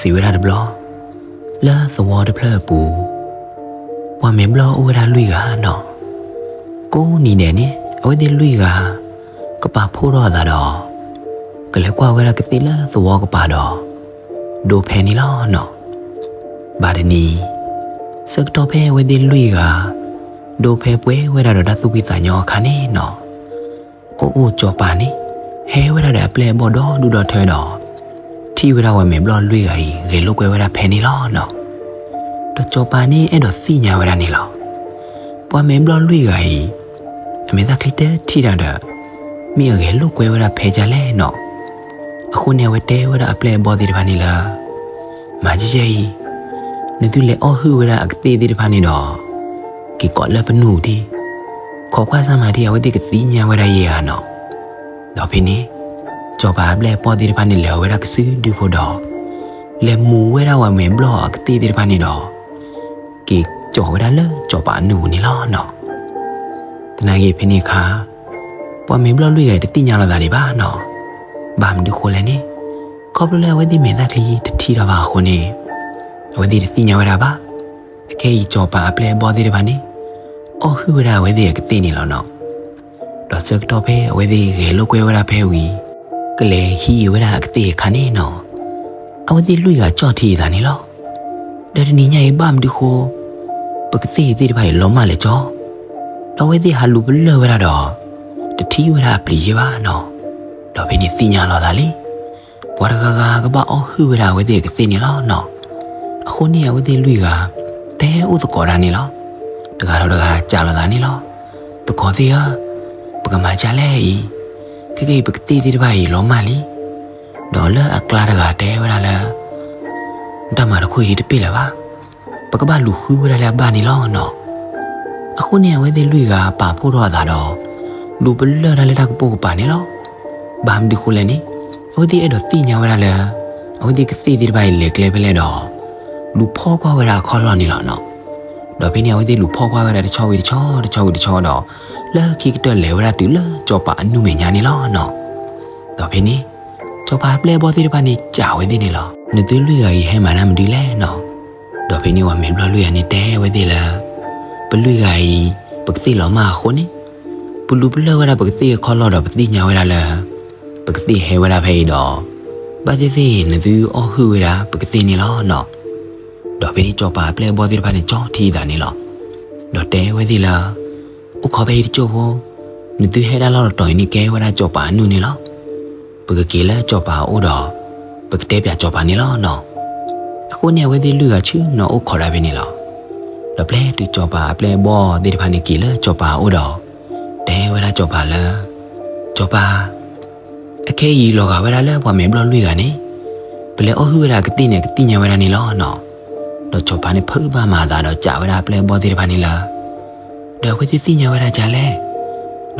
စံးဝဲဒၣ်တဘျီ, လၢသဝီတဖျၢၣ်အပူၤ, ပှၤမဲာ်ဘျီၣ်အိၣ်ဝဲဒၣ်လွံၢ်ဂၤနီၤ. ကိးနံၤဒဲးန့ၣ် အဝဲသ့ၣ်လွံၢ်ဂၤ ကပာ်ဖှိၣ်ထီၣ်အသးဒီး ကလဲၤကွၢ်ဝဲဒၣ်ကသ့ၣ်လၢသဝီကပၤဒီး ဒိဖဲန့ၣ်လီၤနီၤ. ဘၣ်တနံၤ ဆၢကတီၢ်ဖဲအဝဲသ့ၣ်လွံၢ်ဂၤ ဒိဖဲပှဲၤဝဲဒၣ်ဒီးတၢ်သူၣ်ဖှံသးညီအခါန့ၣ်နီၤ, အိၣ်အိၣ်စီၤပၤန့ၣ် ဟဲဝဲဒၣ်ဒီးအပျဲၢ်အဘီၣ်ဒီဒူၣ်ဒီထၢဒီး ထံၣ်ဝဲဒၣ်ပှၤမဲာ်ဘျီၣ်လွံၢ်ဂၤအံၤ ဂဲၤလိာ်ကွဲဝဲဒၣ်ဖဲန့ၣ်လီၤနီၤ. ဒီးစီၤပၤန့ၣ်အဲၣ်ဒိးသ့ၣ်ညါဝဲဒၣ်န့ၣ်လီၤ. ပှၤမဲာ်ဘျီၣ်လွံၢ်ဂၤအံၤ အမဲာ်သၣ်ချံတထံၣ်တၢ်ဒီး မ့ၢ်အဂဲၤလိာ်ကွဲဝဲဒၣ်ဖဲဒ်လဲၣ်နီၤ. အဃိန့ၣ် အဝဲတဲဝဲဒၣ်အပျဲၢ်အဘီၣ်သ့ၣ်တဖၣ်န့ၣ်လၢ မၤယဲၢ်ယဲၢ်အံၤ, နသုလဲၤအီၣ်ဟုၣ်ဝဲဒၣ်အကသ့ၣ်သ့ၣ်တဖၣ်န့ၣ်ဒီး က့ၤကိးလၢပနူၢ်ဒံး, ခိးကွၢ်စၢ်မၤဒံး အဝဲသ့ၣ်ကသ့ၣ်ညါဝဲဒၣ်ယဲဧါနီၤ. ဒီးဖဲန့ၣ် စီၤပၤအပျဲၢ်အဘီၣ်သ့ၣ်တဖၣ်န့ၣ် လဲၤဝဲဒၣ်ကစုဒုဖိဒီး လဲၤမူၤဝဲဒၣ်ပှၤမဲာ်ဘျီၣ်အကသ့ၣ်သ့ၣ်တဖၣ်န့ၣ်ဒီး က့ၤကၠီၤဝဲဒၣ်လၢစီၤပၤအနုၢ်ပူၤန့ၣ်လီၤနီၤ. သနာ်က့ဖဲန့ၣ်အခါ ပှၤမဲာ်ဘျီၣ်လွံၢ်ဂၤတသ့ၣ်ညါလိာ်သးဒံးဘၣ်နီၤ. ဘၣ်မနုၤဃိလဲၣ်န့ၣ် ခီဖျိလၢအဝဲသ့ၣ်မဲာ်သၣ်ချံတထံၣ်တၢ်ဘၣ်အဃိန့ၣ် အဝဲသ့ၣ်တသ့ၣ်ညါဝဲဒၣ်ဘၣ်. အခဲအံၤစီၤပၤအပျဲၢ်အဘီၣ်သ့ၣ်တဖၣ်န့ၣ် အီၣ်ဟုၣ်ဝဲဒၣ်အဝဲသ့ၣ်အကသ့ၣ်န့ၣ်လီၤနီၤ. ဒီးဆၢကတီၢ်ဖဲအဝဲသ့ၣ်ဂဲၤလိာ်ကွဲဝဲဒၣ်ဖဲဝံၤ ကလဲၤဟံးဝဲဒၣ်အကသ့ၣ်အခါန့ၣ်နီၤ, အဝဲသ့ၣ်လွံၢ်ဂၤကၠီၣ်ထံအသးန့ၣ်လီၤ. ဒီးတနံၤညါအံၤဘၣ်မနုၤဃိ ပကသ့ၣ်သ့ၣ်တဖၣ်အံၤလီၤမၢ်လဲၤကၠီ, ဒီးအဝဲသ့ၣ်ဟးလူၤပလၢၢ်ဝဲဒၣ်ဒီး တထံၣ်ဝဲဒၣ်အပျံၤယဲၢ်ဘၣ်နီၤ. ဒီးဖဲန့ၣ်သ့ၣ်ညါလီၤသးလံ ပှၤတဂၤဂၤကဘၣ်အီၣ်ဟုၣ်ဝဲဒၣ်အဝဲသ့ၣ်အကသ့ၣ်န့ၣ်လီၤနီၤ. အဃိန့ၣ်အဝဲသ့ၣ်လွံၢ်ဂၤ တဲအိၣ်သကိးတၢ်န့ၣ်လီၤ. တဂၤဒီးတဂၤစံးလိာ်သးန့ၣ်လီၤ. သကိးသ့ၣ်ဧၢ, ပကမၤဒ်လဲၣ်အံၤ, ခဲကနံၣ်အံၤပကသ့ၣ်သ့ၣ်တဖၣ်အံၤလီၤမၢ်လံ. ဒီးလၢအကျါတဂၤတဲဝဲဒၣ်လၢ နတၢ်မၤတခီအံၤဒ်တပ့ၢ်လၢၤဘၣ်, ပကဘၣ်လူၤဃုဝဲဒၣ်လၢအဘၣ်န့ၣ်လီၤနီၤ. အဃိန့ၣ်အဝဲသ့ၣ်လွံၢ်ဂၤပာ်ဖှိၣ်ထီၣ်အသးဒီး လူၤပလၢၢ်တၢ်လၢတၢ်ကပိာ်ကပၤန့ၣ်လီၤ. ဘၣ်မနုၤဃိလဲၣ်န့ၣ် အဝဲသ့ၣ်အဲၣ်ဒိးသ့ၣ်ညါဝဲဒၣ်လၢ အဝဲသ့ၣ်ကသ့ၣ်သ့ၣ်တဖၣ်အံၤလဲၤကျဲဖဲလဲၣ်ဒီး လူၤဖီၣ်ကွၢ်ဝဲဒၣ်အခီၣ်လီၢ်န့ၣ်လီၤနီၤ. ဒီးဖဲန့ၣ်အဝဲသ့ၣ်လူၤဖီၣ်ကွၢ်ဝဲဒၣ်တဆီဝံၤတဆီ တဆီဝံၤတဆီဒီး လၢခံကတၢၢ်လဲၤဝဲဒၣ်တုၤလၢစီၤပၤအနုၢ်မဲာ်ညါန့ၣ်လီၤနီၤ. ဒီးဖဲန့ၣ် စီၤပၤအပျဲၢ်အဘီၣ်သ့ၣ်တဖၣ်န့ၣ်စံးဝဲသ့ၣ်န့ၣ်လီၤ. နသုလွံၢ်ဂၤအံၤဟဲမၤတၢ်မနုၤလဲၣ်နီၤ. ဒီးဖဲန့ၣ်ပှၤမဲာ်ဘျီၣ်လွံၢ်ဂၤန့ၣ်တဲဝဲသ့ၣ်လၢ ပလွံၢ်ဂၤအံၤ ပကသ့ၣ်လီၤမၢ်အဃိန့ၣ် ပလူၤပလၢၢ်ဝဲဒၣ်ပကသ့ၣ်အခီၣ်လီၢ်ဒီးပသ့ၣ်ညါဝဲဒၣ်လၢ ပကသ့ၣ်ဟဲဝဲဒၣ်ဖဲအံၤဒီး ဘၣ်သ့ၣ်သ့ၣ်နသုအီၣ်ဟုၣ်ဝဲဒၣ်ပကသ့ၣ်န့ၣ်လီၤနီၤ. ဒီးဖဲန့ၣ်စီၤပၤအပျဲၢ်အဘီၣ်သ့ၣ်တဖၣ်န့ၣ်ကၠီထံအသးန့ၣ်လီၤ. ဒီးတဲဝဲသ့ၣ်လၢ အိၣ်ခိးဖဲအံၤတစိၢ်ဖိ, နသုဟဲဒၣ်လီၢ်တတီၤအံၤန့ၣ်ကဲဝဲဒၣ်စီၤပၤအနုၢ်န့ၣ်လီၤ. ပကက့ၤလၢစီၤပၤအအိၣ်ဒီး ပကတဲပၠးစီၤပၤန့ၣ်လီၤနီၤ. အဃိန့ၣ်အဝဲသ့ၣ်လွံၢ်ဂၤဆ့ၣ်နီၤအိၣ်ခိးဒၣ်ဖဲန့ၣ်လီၤ. ဒီးပျဲတုၤစီၤပၤအပျဲၢ်အဘီၣ်သ့ၣ်တဖၣ်န့ၣ်က့ၤလၢစီၤပၤအအိၣ်ဒီး တဲဝဲဒၣ်စီၤပၤလၢ စီၤပၤ အခဲအံၤလီၤဂာ်ဝဲဒၣ်လၢပှၤမဲာ်ဘျီၣ်လွံၢ်ဂၤန့ၣ် ပလဲၤအီၣ်ဟုၣ်ဝဲဒၣ်အကသ့ၣ်န့ၣ် အကသ့ၣ်ညါဝဲဒၣ်န့ၣ်လီၤနီၤ. ဒီးစီၤပၤန့ၣ်ဖုးဘၣ်မၤအသးဒီးစံးဝဲဒၣ်အပျဲၢ်အဘီၣ်သ့ၣ်တဖၣ်န့ၣ်လၢ ဒီးအဝဲသ့ၣ်သ့ၣ်ညါဝဲဒၣ်ဒ်လဲၣ်.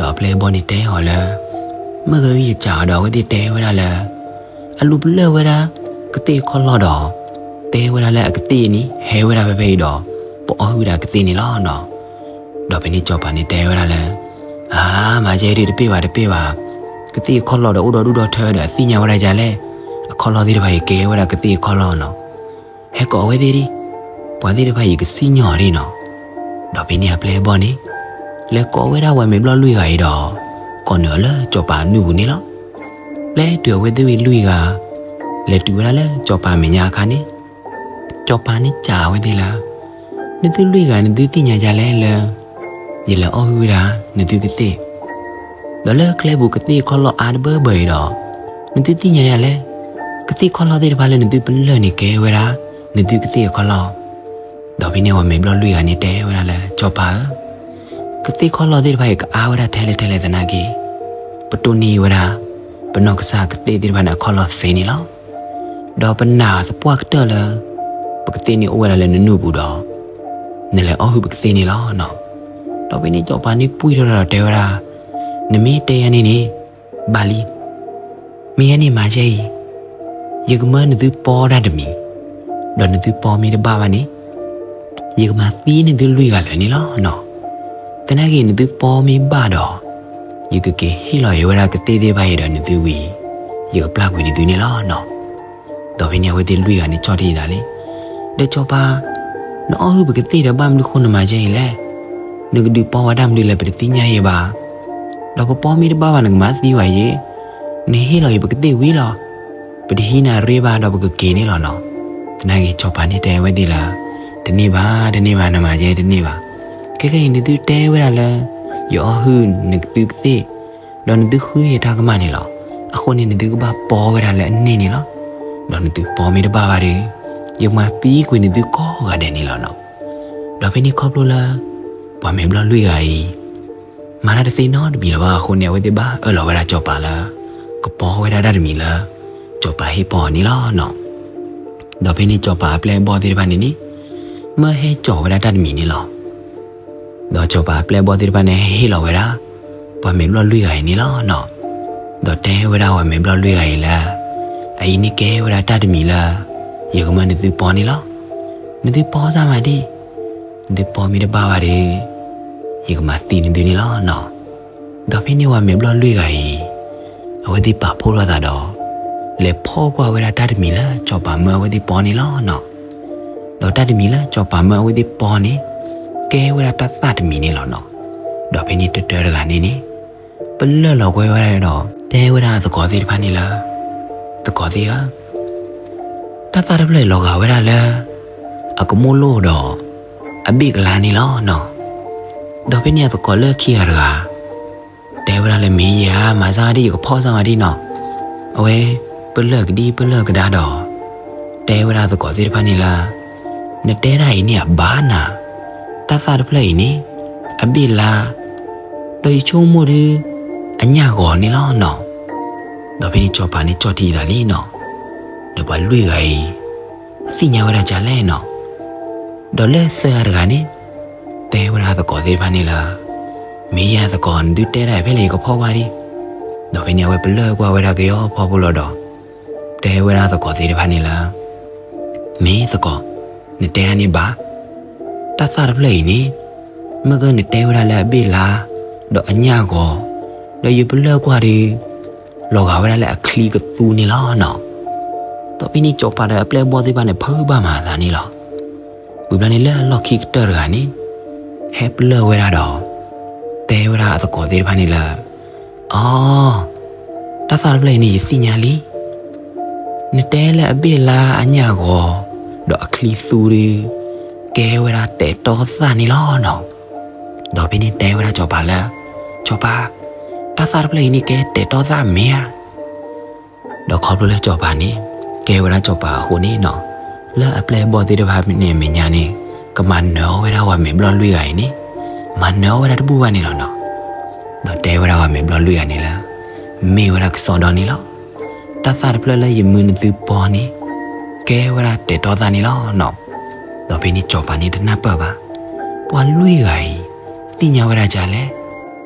ဒီးအပျဲၢ်အဘီၣ်န့ၣ်တဲအီၤလၢ မ့ၢ်ဂ့ၤ ယစံးအီၤဒီးအဝဲသ့ၣ်တဲဝဲဒၣ်လၢ အလူၤပလၢၢ်ဝဲဒၣ် ကသ့ၣ်အခီၣ်လီၢ်ဒီး တဲဝဲဒၣ်လၢအကသ့ၣ်န့ၣ် ဟဲဝဲဒၣ်ဖဲဖဲအံၤဒီး ပအီၣ်ဟုၣ်ဝဲဒၣ်အကသ့ၣ်န့ၣ်လီၤနီၤ. ဒီးဖဲန့ၣ်စီၤပၤန့ၣ်တဲဝဲဒၣ်လၢ အါ မၤယဲဒုးတပ့ၢ်ဘၣ်တပ့ၢ်ဘၣ်, ကသ့ၣ်အခီၣ်လီၢ်ဒီးအိၣ်ဒီဒူၣ်ဒီထၢဒီးအသ့ၣ်ညါဝဲဒၣ်ဒ်လဲၣ်, အခီၣ်လီၢ်သ့ၣ်တဖၣ်အံၤကဲဝဲဒၣ်ကသ့ၣ်အခီၣ်လီၢ်နီၤ. ဟဲကိးအဝဲသ့ၣ်ဒံး, ပှၤသ့ၣ်တဖၣ်အံၤကစံၣ်ညီၣ်ဒံးနီၤ. ဒီးဖဲန့ၣ်အပျဲၢ်အဘီၣ်န့ၣ် လဲၤကိးဝဲဒၣ်ပှၤမဲာ်ဘျီၣ်လွံၢ်ဂၤအံၤဒီး ကိးနုာ်အီၤလၢစီၤပၤအနုၢ်ပူၤန့ၣ်လီၤ. ပျဲတုၤအဝဲသ့ၣ်ဝံၤလွံၢ်ဂၤ လဲၤတုၤဝဲဒၣ်လၢစီၤပၤအမဲာ်ညါအခါန့ၣ် စီၤပၤန့ၣ်စံးဝဲသ့ၣ်လၢ နသုလွံၢ်ဂၤ နသုသ့ၣ်ညါဒ်လဲၣ်လၢ ယလဲၤအီၣ်ဟုၣ်ဝဲဒၣ် နသုကသ့ၣ်, ဒီးလၢကျဲပူၤကသ့ၣ်အခီၣ်လီၢ်အါတဘၢဘၢအံၤဒီး နသုသ့ၣ်ညါဒ်လဲၣ်, ကသ့ၣ်ခီၣ်လီၢ်သ့ၣ်တဖၣ်လၢနသုပလၢၢ်န့ၣ်ကဲဝဲဒၣ် နသုကသ့ၣ်အခီၣ်လီၢ်. ဒီးဖဲန့ၣ်ပှၤမဲာ်ဘျီၣ်လွံၢ်ဂၤန့ၣ်တဲဝဲဒၣ်လၢ စီၤပၤဧၢ, ကသ့ၣ်ခီၣ်လီၢ်သ့ၣ်တဖၣ်အံၤကအါဝဲဒၣ်ထဲလဲၣ်ထဲလဲၣ်သနာ်က့ ပတိၢ်န့ၢ်ဝဲဒၣ် ပနီၢ်ကစၢ်ကသ့ၣ်သ့ၣ်တဖၣ်န့ၣ်အခီၣ်လီၢ်သ့န့ၣ်လီၤ. ဒီးပနာ်သပှၢ်ကတၢၢ်လၢ ပကသ့ၣ်န့ၣ်အိၣ်ဝဲဒၣ်လၢနနုၢ်ပူၤဒီး နလဲၤအီၣ်ဟုၣ်ပကသ့ၣ်န့ၣ်လီၤနီၤ. ဒီးဖဲန့ၣ်စီၤပၤန့ၣ်ပှံၢ်ထီၣ်ဒီးတဲဝဲဒၣ်, နမ့ၢ်တဲယၤန့ၣ်န့ၣ် ဘၣ်လံ. မ့ၢ်ယဲန့ၣ်မၤယဲအံၤ, ယကမၢနသုပီတၢ်တမံၤ, ဒီးနသုပီမ့ၢ်တဘၣ်ဘၣ်န့ၣ် ယကမၤသံနသုလွံၢ်ဂၤလၢာ်န့ၣ်လီၤနီၤ. သနာ်က့နသုပီမ့ၢ်ဘၣ်ဒီး ယကက့ၤဟ့ၣ်လီၤယဝဲဒၣ်ကသ့ၣ်သ့ၣ်တဖၣ်အံၤဒီးနသုဝံၤ ယကပျၢ်ကွံာ်နသုန့ၣ်လီၤနီၤ. ဒီးဖဲန့ၣ်အဝဲသ့ၣ်လွံၢ်ဂၤန့ၣ် ကၠီၣ်ထံၣ်ဒၣ်လံ, ဒီးစီၤပၤ, နအီၣ်ဟုၣ်ပကသ့ၣ်ဒီး ဘၣ်မနုၤဃိနမၤကဲအံၤလဲၣ်. နကဒုးပီဝဲတၢ်မနုၤလဲၣ် ပတသ့ၣ်ညါယဲဘၣ်. ဒီးပပီမ့ၢ်တဘၣ်ဘၣ် နကမၤသံဝဲယဲ, နဟ့ၣ်လီၤအံၤ ပကသ့ၣ်ဝံၤလီၤ. ပတဟံးနၤရ့ဘၣ် ဒီးပကက့ၤန့ၣ်လီၤနီၤ. သနာ်က့ စီၤပၤန့ၣ်တဲဝဲသ့ၣ်လၢ တန့ၢ်ဘၣ်, တန့ၢ်ဘၣ်, နမၤကဲတန့ၢ်ဘၣ်. ခဲကနံၣ်အံၤ နသုတဲဝဲဒၣ်လၢ ယအီၣ်ဟုၣ်နသုကသ့ၣ်, ဒီးနသုဃုယတၢ်ကမၣ်န့ၣ်လီၤ. အဃိန့ၣ် နသုကဘၣ်ပီဝဲဒၣ်လၢအန့ၣ်န့ၣ်လီၤ. ဒီးနသုပီမ့ၢ်တဘၣ်ဘၣ်ဒီး ယကမၤသံကွံာ်နသုကိးဂၤဒဲးန့ၣ်လီၤနီၤ. ဒီးဖဲန့ၣ်ခီဖျိလၢ ပှၤမဲာ်ဘျီၣ်လွံၢ်ဂၤအံၤ မၤတၢ်တသ့နီတမံၤလၢၤဘၣ် အဃိန့ၣ် အဝဲသ့ၣ်ဘၣ်အၢၣ်လီၤဝဲဒၣ်စီၤပၤလၢ ကပီဝဲဒၣ်တၢ်တမံၤလၢ စီၤပၤဟ့ၣ်ပီန့ၣ်လီၤနီၤ. ဒီးဖဲန့ၣ်စီၤပၤအပျဲၢ်အဘီၣ်သ့ၣ်တဖၣ်န့ၣ်န့ၣ် မၢဟဲကၠီၤဝဲဒၣ်တၢ်တမံၤန့ၣ်လီၤ. ဒီးစီၤပၤအပျဲၢ်အဘီၣ်သ့ၣ်တဖၣ်န့ၣ် ဟဲဟ့ၣ်လီၤဝဲဒၣ် ပှၤမဲာ်ဘျီၣ်လွံၢ်ဂၤအံၤန့ၣ်လီၤနီၤ. ဒီးတဲဝဲဒၣ်ပှၤမဲာ်ဘျီၣ်လွံၢ်ဂၤအံၤလၢ အအံၤန့ၣ်ကဲဝဲဒၣ်တၢ်တမံၤလၢ ယကမၢနသုပီန့ၣ်လီၤ. နသုပီစၢ်မၤဒံး, နသုပီမ့ၢ်တဘၣ်ဘၣ်ဒီး ယကမၤသံနသုန့ၣ်လီၤနီၤ. ဒီးဖဲန့ၣ်ပှၤမဲာ်ဘျီၣ်လွံၢ်ဂၤအံၤ အဝဲသ့ၣ်ပာ်ဖှိၣ်ထီၣ်သးဒီး လဲၤဖီၣ်ကွၢ်ဝဲဒၣ်တၢ်တမံၤလၢစီၤပၤမၢအဝဲသ့ၣ်ပီန့ၣ်လီၤနီၤ. ဒီးတၢ်တမံၤလၢစီၤပၤမၢအဝဲသ့ၣ်ပီန့ၣ် ကဲဝဲဒၣ်တၢ်သၣ်တမံၤန့ၣ်လီၤနီၤ. ဒီးဖဲန့ၣ်တတၢတဂၤန့ၣ်န့ၣ် ပလၢၢ်လီၤကွဲဝဲဒၣ်ဒီး တဲဝဲဒၣ်အသကိးသ့ၣ်တဖၣ်န့ၣ်လၢ သကိးသ့ၣ်ဧၢ, တၢ်သၣ်တဖျၢၣ်အံၤလီၤဂာ်ဝဲဒၣ်လၢ အကမိၣ်လိၣ်ဒီး အဘ့ၣ်ကလါန့ၣ်လီၤနီၤ. ဒီးဖဲန့ၣ်အသကိးလၢခံဂၤတဂၤ တဲဝဲဒၣ်လၢ မ့ၢ်ယၤ မၤစၢ်ဝဲဒၣ် ယကဖီၣ်စၢ်ဝဲဒၣ်နီၤ. အဝဲ ပလၢၢ်ကဒံပလၢၢ်ကဒါဒီး တဲဝဲဒၣ်သကိးသ့ၣ်တဖၣ်န့ၣ်လၢ နတဲဒၣ်အံၤန့ၣ်အဘၣ်နၤ, တၢ်သၣ်တဖျၢၣ်အံၤန့ၣ် အဘ့ၣ်လါ ဒီးယဆိကမိၣ်ဒီး အညၣ်ဂီၤန့ၣ်လီၤနီၤ. ဒီးဖဲန့ၣ်စီၤပၤန့ၣ်ကၠီၣ်ထံအံၤဒၣ်လံနီၤ. ဒီးပှၤလွံၢ်ဂၤအံၤ သ့ၣ်ညါဝဲဒၣ်ဒ်လဲၣ်နီၤ. ဒီးလၢသၢဂၤတဂၤန့ၣ် တဲဝဲဒၣ်သကိးသ့ၣ်တဖၣ်န့ၣ်လၢ မ့ၢ်ယၤသကိး နသုတဲဒၣ်အံၤဖဲလဲၣ် ယကဖီၣ်ကွၢ်ဒံး. ဒီးဖဲန့ၣ်အဝဲပလၢၢ်ကွၢ်ဝဲဒၣ်ကယီဖီဖိလီၤဒီး တဲဝဲဒၣ်သကိးသ့ၣ်တဖၣ်န့ၣ်လၢ မ့ၢ်သကိး နတဲဒၣ်န့ၣ်ဘၣ်, တၢ်သၣ်တဖျၢၣ်အံၤန့ၣ် မ့ၢ်ကနတဲဝဲဒၣ်လၢအဘ့ၣ်လါ ဒီးအညၣ်ဂီၤ ဒီးယပလၢၢ်ကွၢ်ဒီး လီၤဂာ်ဝဲဒၣ်လၢအချံကသူန့ၣ်လီၤနီၤ. ဒီးဖဲန့ၣ်စီၤပၤဒီးအပျဲၢ်အဘီၣ်သ့ၣ်တဖၣ်န့ၣ် ဖုးဘၣ်မၤအသးန့ၣ်လီၤ. ဝံၤဘျီန့ၣ်လၢအလီၢ်ခံကတၢၢ်တဂၤန့ၣ် ဟဲပလၢၢ်ဝဲဒၣ်ဒီး တဲဝဲဒၣ်အသကိးသ့ၣ်တဖၣ်န့ၣ်လၢ အီ, တၢ်သၣ်တဖျၢၣ်အံၤန့ၣ် ယသ့ၣ်ညါလံ. နတဲလၢအဘ့ၣ်လါအညၣ်ဂီၤ ဒီးအချံသူဒီး ကဲဝဲဒၣ်တဲာ်တီသၣ်န့ၣ်လီၤနီၤ. ဒီးဖဲန့ၣ်တဲဝဲဒၣ်စီၤပၤလၢ စီၤပၤ, တၢ်သၣ်တဖျၢၣ်အံၤန့ၣ် ကဲတဲာ်တီသၣ်မ့ၢ်ဧါ. ဒီးခီဖျိလၢစီၤပၤန့ၣ် ကဲဝဲဒၣ်စီၤပၤအဃိန့ၣ်နီၤ, လၢအပျဲၢ်အဘီၣ်သ့ၣ်တဖၣ်န့ၣ်အမဲာ်ညါန့ၣ် ကမၤနၢၤအီၣ်ဝဲဒၣ်ပှၤမဲာ်ဘျီၣ်လွံၢ်ဂၤအံၤန့ၣ် မၤနၢၤအီၣ်ဝဲဒၣ်တဘူၣ်ဘၣ်န့ၣ်လီၤနီၤ. ဒီးတဲဝဲဒၣ်ပှၤမဲာ်ဘျီၣ်လွံၢ်ဂၤန့ၣ်လၢ မ့ၢ်ဝဲဒၣ်ကစီဒီန့ၣ်လီၤ. တၢ်သၣ်တဖျၢၣ်လၢယမၢနသုပီန့ၣ် ကဲဝဲဒၣ်တဲာ်တီသၣ်န့ၣ်လီၤနီၤ. ဒီးဖဲန့ၣ်စီၤပၤန့ၣ်တနၢ်ပၢၢ်ဘၣ် ပှၤလွံၢ်ဂၤအံၤ သ့ၣ်ညါဝဲဒၣ်ဒ်လဲၣ်.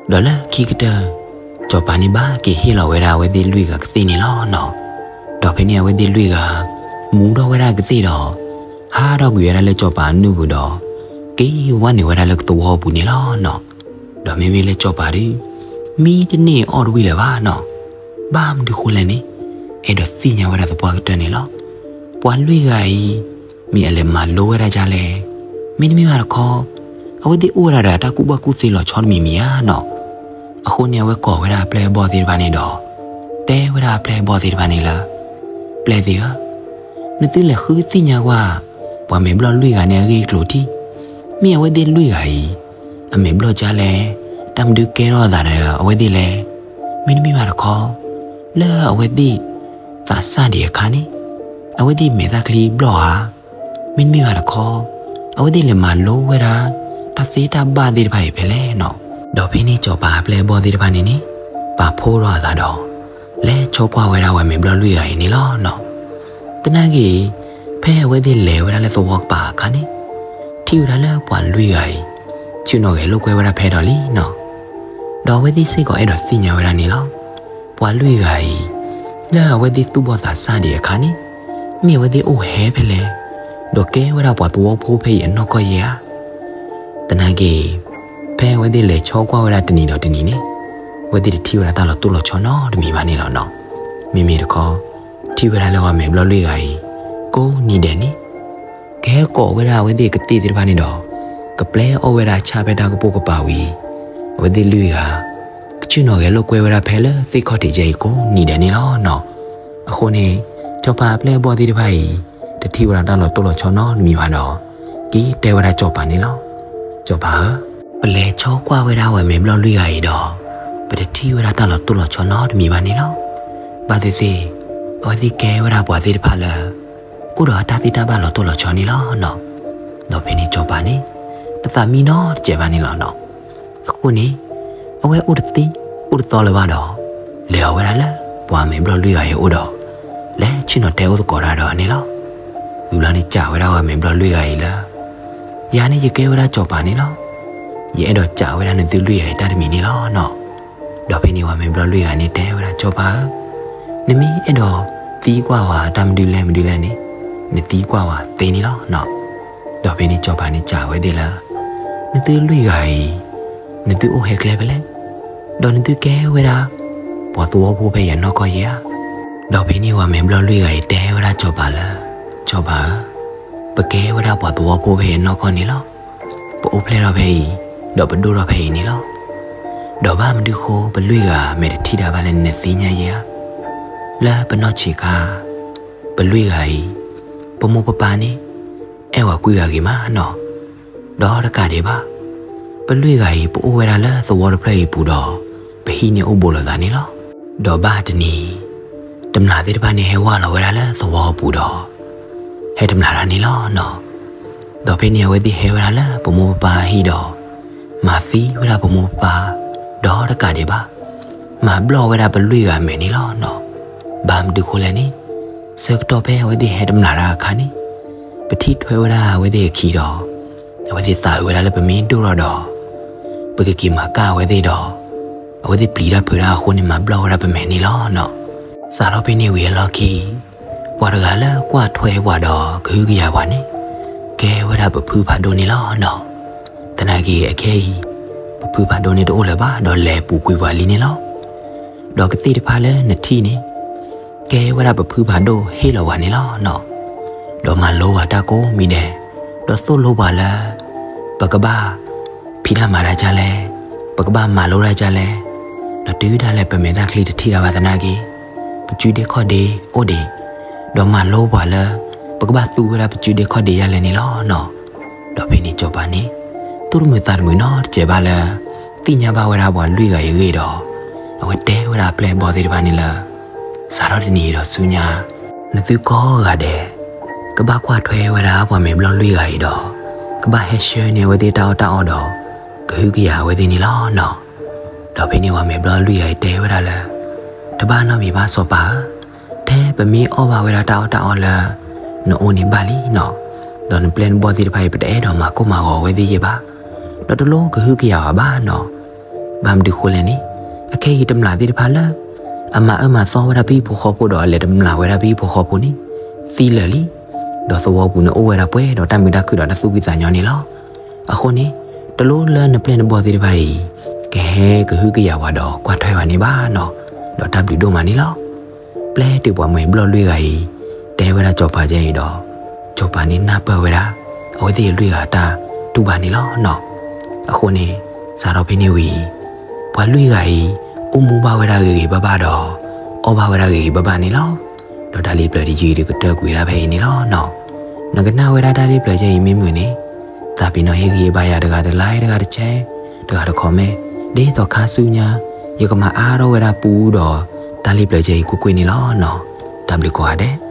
ဒီးလၢခံကတၢၢ် စီၤပၤန့ၣ်ဘၣ်က့ၤဟ့ၣ်လီၤဝဲဒၣ်အဝဲသ့ၣ်လွံၢ်ဂၤကသ့ၣ်န့ၣ်လီၤနီၤ. ဒီးဖဲန့ၣ်အဝဲသ့ၣ်လွံၢ်ဂၤ မူထီၣ်ဝဲဒၣ်ကသ့ၣ်ဒီး ဟးထီၣ်ကွံာ်ဝဲဒၣ်လၢစီၤပၤအနုၢ်ပူၤဒီး က့ၤဝဲနုာ်ဝဲဒၣ်လၢသဝီပူၤန့ၣ်လီၤနီၤ. ဒီးမ့မ့ၢ်လၢစီၤပၤဒီး မံတန့ၢ်အီၣ်တဝံၣ်လၢၤဘၣ်နီၤ. ဘၣ်မနုၤဃိလဲၣ်န့ၣ် အဲၣ်ဒိးသ့ၣ်ညါဝဲဒၣ်သပှၢ်ကတၢၢ်န့ၣ်လီၤ. ပှၤလွံၢ်ဂၤအံၤ မ့ၢ်အလဲၤမၤလိဝဲဒၣ်ဒ်လဲၣ်. မ့တမ့ၢ်ဘၣ်တခီ အဝဲသ့ၣ်အိၣ်ဝဲဒၣ်ဒီးအတၢ်ကူၣ်ဘၣ်ကူၣ်သ့လီၤဆီတမံၤမံၤဧါနီၤ. အဃိန့ၣ် အဝဲကိးဝဲဒၣ်အပျဲၢ်အဘီၣ်သ့ၣ်တဖၣ်န့ၣ်ဒီး တဲဝဲဒၣ်အပျဲၢ်အဘီၣ်သ့ၣ်တဖၣ်န့ၣ်လၢ ပျဲၢ်သ့ၣ်ဧၢ, နသုလဲၤဃုသ့ၣ်ညါကွၢ် ပှၤမဲာ်ဘျီၣ်လွံၢ်ဂၤန့ၣ်အဂ့ၢ်အကျိၤထံၣ်, မ့ၢ်အဝဲသ့ၣ်လွံၢ်ဂၤအံၤ အမဲာ်ဘျီၣ်ဒ်လဲၣ်, တၢ်မနုၤကဲထီၣ်အသးဒီးအဝဲသ့ၣ်လဲၣ်. မ့တမ့ၢ်ဘၣ်တခီ လၢအဝဲသ့ၣ် သးစၢ်ဒံးအခါန့ၣ် အဝဲသ့ၣ်မဲာ်သၣ်ချံဘျီၣ်ဧါ. မ့တမ့ၢ်ဘၣ်တခီ အဝဲသ့ၣ်လဲၤမၤလိဝဲဒၣ် တၢ်သ့တၢ်ဘၣ်သ့ၣ်တဖၣ်အံၤဖဲလဲၣ်နီၤ. ဒီးဖဲန့ၣ်စီၤပၤအပျဲၢ်အဘီၣ်သ့ၣ်တဖၣ်န့ၣ်န့ၣ် ပာ်ဖှိၣ်ထီၣ်အသးဒီး လဲၤဆိကွၢ်ဝဲဒၣ်ပှၤမဲာ်ဘျီၣ်လွံၢ်ဂၤအံၤန့ၣ်လီၤနီၤ. သနာ်က့ ဖဲအဝဲသ့ၣ်လဲၤဝဲဒၣ်လၢသဝီကပၤအခါန့ၣ် ထံၣ်ဝဲဒၣ်လၢပှၤလွံၢ်ဂၤအံၤ ဆ့ၣ်နီၤဂဲၤလိာ်ကွဲဝဲဒၣ်ဖဲဒီးလံနီၤ. ဒီးအဝဲသ့ၣ်စ့ၢ်ကီးအဲၣ်ဒိးသ့ၣ်ညါဝဲဒၣ်န့ၣ်လီၤ. ပှၤလွံၢ်ဂၤအံၤ လၢအဝဲသ့ၣ်သူၣ်ဘီၣ်သးစၢ်ဒံးအခါန့ၣ် မ့ၢ်အဝဲသ့ၣ်အိၣ်ဟဲဖဲလဲၣ်, ဒီးကဲဝဲဒၣ်ပှၤသဝီဖိဖဲအံၤအနီၢ်ကီၢ်ယဲဧါ. သနာ်က့ ဖဲအဝဲသ့ၣ်လဲၤဆိကွၢ်ဝဲဒၣ်တနံၤဒီးတနံၤန့ၣ် အဝဲသ့ၣ်တထံၣ်ဝဲဒၣ်တၢ်လီၤတိၢ်လီၤဆီနီတမံၤဘၣ်န့ၣ်လီၤနီၤ. မ့မ့ၢ်တခီ ထံၣ်ဝဲဒၣ်လၢပှၤမဲာ်ဘျီၣ်လွံၢ်ဂၤအံၤ ကိးနံၤဒဲးန့ၣ် ကဟဲကိးဝဲဒၣ်အဝဲသ့ၣ်ကသ့ၣ်သ့ၣ်တဖၣ်န့ၣ်ဒီး ကပျဲအီၣ်ဝဲဒၣ်ဆၣ်ဖဲတၢ်ကပိာ်ကပၤဝံၤ အဝဲသ့ၣ်လွံၢ်ဂၤ ကဆ့ၣ်နီၤဂဲၤလိာ်ကွဲဝဲဒၣ်ဖဲလၢသ့ၣ်ခီၣ်ထံးကဲအံၤကိးနံၤဒဲးန့ၣ်လီၤနီၤ. အဃိန့ၣ် စီၤပၤအပျဲၢ်အဘီၣ်သ့ၣ်တဖၣ်အံၤ တထံၣ်ဝဲဒၣ်တၢ်လီၤတိၢ်လီၤဆီနီတမံၤဘၣ်ဒီး က့ၤတဲဝဲဒၣ်စီၤပၤန့ၣ်လီၤ. စီၤပၤဧၢ, ပလဲၤဆီကွၢ်ဝဲဒၣ်ဝဲမဲာ်ဘျီၣ်လွံၢ်ဂၤအံၤဒီး ပတထံၣ်ဝဲဒၣ်တၢ်လီၤတိၢ်လီၤဆီနီတမံၤဘၣ်န့ၣ်လီၤ. ဘၣ်သ့ၣ်သ့ၣ် အဝဲသ့ၣ်ကဲဝဲဒၣ်ပှၤသ့ၣ်တဖၣ်လၢ အိၣ်ဒီးအတၢ်သ့ၣ်တၢ်ဘၣ်လီၤတိၢ်လီၤဆီန့ၣ်လီၤနီၤ. ဒီးဖဲန့ၣ်စီၤပၤန့ၣ် တသးမံနီတစဲးဘၣ်န့ၣ်လီၤနီၤ. အဃိန့ၣ် အဝဲအိၣ်တသ့ အိၣ်တသီလၢၤဘၣ်ဒီး လဲၤအီၤဝဲဒၣ်လၢပှၤမဲာ်ဘျီၣ်လွံၢ်ဂၤအံၤအအိၣ်ဒီး လဲၤဆ့ၣ်နီၤတဲအိၣ်သကိးတၢ်ဒီးန့ၣ်လီၤ. ဝံၤဘျီန့ၣ်စံးဝဲဒၣ်ဝဲမဲာ်ဘျီၣ်လွံၢ်ဂၤအံၤလၢ ယၤန့ၣ်ယကဲဝဲဒၣ်စီၤပၤန့ၣ်လီၤ. ယအဲၣ်ဒိးစံးဝဲဒၣ်နသုလွံၢ်ဂၤအံၤတၢ်တမံၤန့ၣ်လီၤနီၤ. ဒီးဖဲန့ၣ်ဝဲမဲာ်ဘျီၣ်လွံၢ်ဂၤန့ၣ်တဲဝဲဒၣ်စီၤပၤဧၢ, နမ့ၢ်အဲၣ်ဒိးသံကွၢ်ဝဲတၢ်မနုၤလဲၣ်မနုၤလဲၣ်န့ၣ် နသံကွၢ်ဝဲသ့န့ၣ်လီၤနီၤ. ဒီးဖဲန့ၣ်စီၤပၤန့ၣ်စံးဝဲသ့ၣ်လၢ နသုလွံၢ်ဂၤအံၤ နသုအိၣ်ဟဲကျဲဖဲလဲၣ်, ဒီးနသုကဲဝဲဒၣ် ပှၤသဝီဖိဖဲယနီၢ်ကီၢ်ယဲဧါ. ဒီးဖဲန့ၣ်ဝဲမဲာ်ဘျီၣ်လွံၢ်ဂၤအံၤတဲဝဲဒၣ်စီၤပၤလၢ စီၤပၤဧၢ, ပကဲဝဲဒၣ်ပှၤသဝီဖိဖဲယနီၢ်ကီၢ်န့ၣ်လီၤ. ပအိၣ်ဖျဲၣ်ထီၣ်ဖဲအံၤ ဒီးပဒိၣ်ထီၣ်ဖဲအံၤန့ၣ်လီၤ. ဒီးဘၣ်မနုၤဃိပလွံၢ်ဂၤမဲာ်တထံၣ်ဒၣ်ဘၣ်လဲၣ်နသ့ၣ်ညါယဲဧါ. လၢပနီၢ်ဆံးခါ ပလွံၢ်ဂၤအံၤ ပမိၢ်ပပၢ်န့ၣ် အဲၣ်ဝဲကွံဂၤဂ့ၤမးနီၤ. ဒီးတကးဒံးဘၣ် ပလွံၢ်ဂၤအံၤ ပအိၣ်ဝဲဒၣ်လၢသဝီတဖျၢၣ်အံၤပူၤဒီး ပဟံးန့ၢ်အိၣ်ဘူးလိာ်သးန့ၣ်လီၤ. ဒီးဘၣ်တနံၤ တမျာ်သ့ၣ်တဖၣ်န့ၣ်ဟဲဝၢ်လီၤဝဲဒၣ်လၢသဝီအပူၤဒီး ဟဲတမျာ်တၢ်န့ၣ်လီၤနီၤ. ဒီးဖဲန့ၣ်အဝဲသ့ၣ်ဟဲဝဲဒၣ်လၢပမိၢ်ပပၢ်အဟံၣ်ဒီး မၤသံဝဲဒၣ်ပမိၢ်ပပၢ် ဒီးတကးဒံးဘၣ် မၤဘျီၣ်ဝဲဒၣ်ပလွံၢ်ဂၤမဲာ်န့ၣ်လီၤနီၤ. ဘၣ်မနုၤဃိလဲၣ်န့ၣ် ဆၢကတီၢ်ဖဲအဝဲသ့ၣ်ဟဲတမျာ်တၢ်အခါန့ၣ် ပထံၣ်ထွဲဝဲဒၣ်အဝဲသ့ၣ်အခံဒီး အဝဲသ့ၣ်သးအုးဝဲဒၣ်လၢပမ့ၢ်ဒိၣ်ထီၣ်ဒီး ပကက့ၤမၤကၢ်အဝဲသ့ၣ်ဒီး အဝဲသ့ၣ်ပျံၤတၢ်ဖုးတၢ်အဃိန့ၣ် မၤဘျီၣ်ဝဲဒၣ်ပမဲာ်န့ၣ်လီၤနီၤ. စးထီၣ်ဖဲန့ၣ်ဝံၤအလီၢ်ခံ ပှၤတဂၤလၢကွၢ်ထွဲပှၤဒီးကဟုကယာ်ပှၤန့ၣ် ကဲဝဲဒၣ်ပဖုဖးဒိၣ်န့ၣ်လီၤနီၤ. သနာ်က့အခဲအံၤ ပဖုဖးဒိၣ်န့ၣ်တအိၣ်လၢၤဘၣ် ဒီးလဲၤပူၤကွံာ်ပှၤလံန့ၣ်လီၤ. ဒီးကသ့ၣ်တဖၣ်လၢနထံၣ်န့ၣ် ကဲဝဲဒၣ်ပဖုဖးဒိၣ်ဟ့ၣ်လီၤပှၤန့ၣ်လီၤနီၤ. ဒီးမၤလိပှၤတၢ်ကိးမံၤဒဲး, ဒီးသိၣ်လိပှၤလၢ ပကဘၣ်ဖံးတၢ်မၤတၢ်ဒ်လဲၣ်, ပကဘၣ်မၤလိတၢ်ဒ်လဲၣ်, ဒီးတုၤဒၣ်လဲာ်ပမဲာ်ချံတထံၣ်ဒၣ်ဘၣ်သနာ်က့ ပစုဒ့ခီၣ်ဒ့အိၣ်ဒံး, ဒီးမၤလိပှၤလၢ ပကဘၣ်သူဝဲဒၣ်ပစုဒ့ခီၣ်ဒ့ဒ်လဲၣ်န့ၣ်လီၤနီၤ. ဒီးဖဲန့ၣ်စီၤပၤန့ၣ် သူၣ်တမုာ်သးတမုာ်နီတစဲးဘၣ်လၢ သ့ၣ်ညါဘၣ်ဝဲဒၣ်ပှၤလွံၢ်ဂၤအံၤအဂ့ၢ်ဒီး အဝဲတဲဝဲဒၣ်အပျဲၢ်အဘီၣ်သ့ၣ်တဖၣ်န့ၣ်လၢ စးထီၣ်တနံၤအံၤဒီးဆူညါ နသုကိးဂၤဒဲး ကဘၣ်ကွၢ်ထွဲဝဲဒၣ်ပှၤမဲာ်ဘျီၣ်လွံၢ်ဂၤအံၤဒီး ကဘၣ်ဟဲဆှၢန့ၢ်အဝဲသ့ၣ်တၢ်အီၣ်တၢ်အီဒီး ကဟုကယာ်အဝဲသ့ၣ်န့ၣ်လီၤနီၤ. ဒီးဖဲန့ၣ်ပှၤမဲာ်ဘျီၣ်လွံၢ်ဂၤအံၤတဲဝဲဒၣ်လၢ တဘၣ်နီတမံၤဘၣ်စီၤပၤဧၢ, ထဲပမ့ၢ်အီၣ်ဘၣ်ဝဲဒၣ်တၢ်အီၣ်တၢ်အီလၢ နအိၣ်န့ၣ်ဘၣ်လံနီၤ. ဒီးနပျဲၢ်နဘီၣ်သ့ၣ်တဖၣ်အံၤ ပတအဲၣ်ဒိးမၤကိၢ်မၤဂီၤအဝဲသ့ၣ်ယဲဘၣ်. ဒီးတလိၣ်ကဟုကယာ်ဝဲဘၣ်နီၤ. ဘၣ်မနုၤဃိလဲၣ်န့ၣ် အခဲအံၤတမျာ်သ့ၣ်တဖၣ်လၢ အမၤအၢမၤသီဝဲဒၣ်ပဟံၣ်ဖိဃီဖိဒီးအလဲၤတမျာ်ဝဲဒၣ်ပဟံၣ်ဖိဃီဖိန့ၣ် သံလၢာ်လံ. ဒီးသဝီပူၤန့ၣ်အိၣ်ဝဲဒၣ်ပှဲၤဒီးတၢ်မုာ်တၢ်ခုၣ်ဒီးတၢ်သူၣ်ဖှံသးညီန့ၣ်လီၤ. အဃိန့ၣ် တလိၣ်လၢနပျဲၢ်နဘီၣ်သ့ၣ်တဖၣ်အံၤ ကဟဲကဟုကယာ်ပှၤဒီးကွၢ်ထွဲဝဲန့ၣ်ဘၣ်နီၤ. ဒီးတၢ်ဘျုးဒိၣ်မးန့ၣ်လီၤ. ပျဲတုၤပှၤမဲာ်ဘျီၣ်လွံၢ်ဂၤအံၤ တဲဝဲဒၣ်စီၤပၤကဲအံၤဒီး စီၤပၤန့ၣ်နၢ်ပၢၢ်ဝဲဒၣ် အဝဲသ့ၣ်အလွံၢ်ဂၤတၢ်တူၢ်ဘၣ်န့ၣ်လီၤနီၤ. အဃိန့ၣ် စးထီၣ်ဖဲန့ၣ်ဝံၤ ပှၤလွံၢ်ဂၤအံၤ အိၣ်မူဘၣ်ဝဲဒၣ်ဂ့ၤဂ့ၤဘၣ်ဘၣ်ဒီး အီၣ်ဘၣ်ဝဲဒၣ်ဂ့ၤဂ့ၤဘၣ်ဘၣ်န့ၣ်လီၤ. ဒီးတၢ်လ့ပျၢၤတယုၢ်ဒုးကတၢၢ်ကွံာ်ဒၣ်ဖဲအံၤန့ၣ်လီၤနီၤ. နကနၣ်ဝဲဒၣ်တၢ်လ့ပျၢၤကဲအံၤမ့ၢ်မုာ်န့ၣ် သးပ့ၤနီၣ်ဟ့ၣ်ဂံၢ်ဟ့ၣ်ဘါယၤတဂၤတlikeတဂၤတshare တဂၤတcomment ဒ်သိးခါဆူညါ ယကမၤအါထီၣ်ဝဲဒၣ်ပူဒီး တၢ်လ့ပျၢၤကဲအံၤကွ့ၢ်ကွ့ၢ်န့ၣ်လီၤနီၤ. တၢ်ဘျုးကိးဂၤဒဲး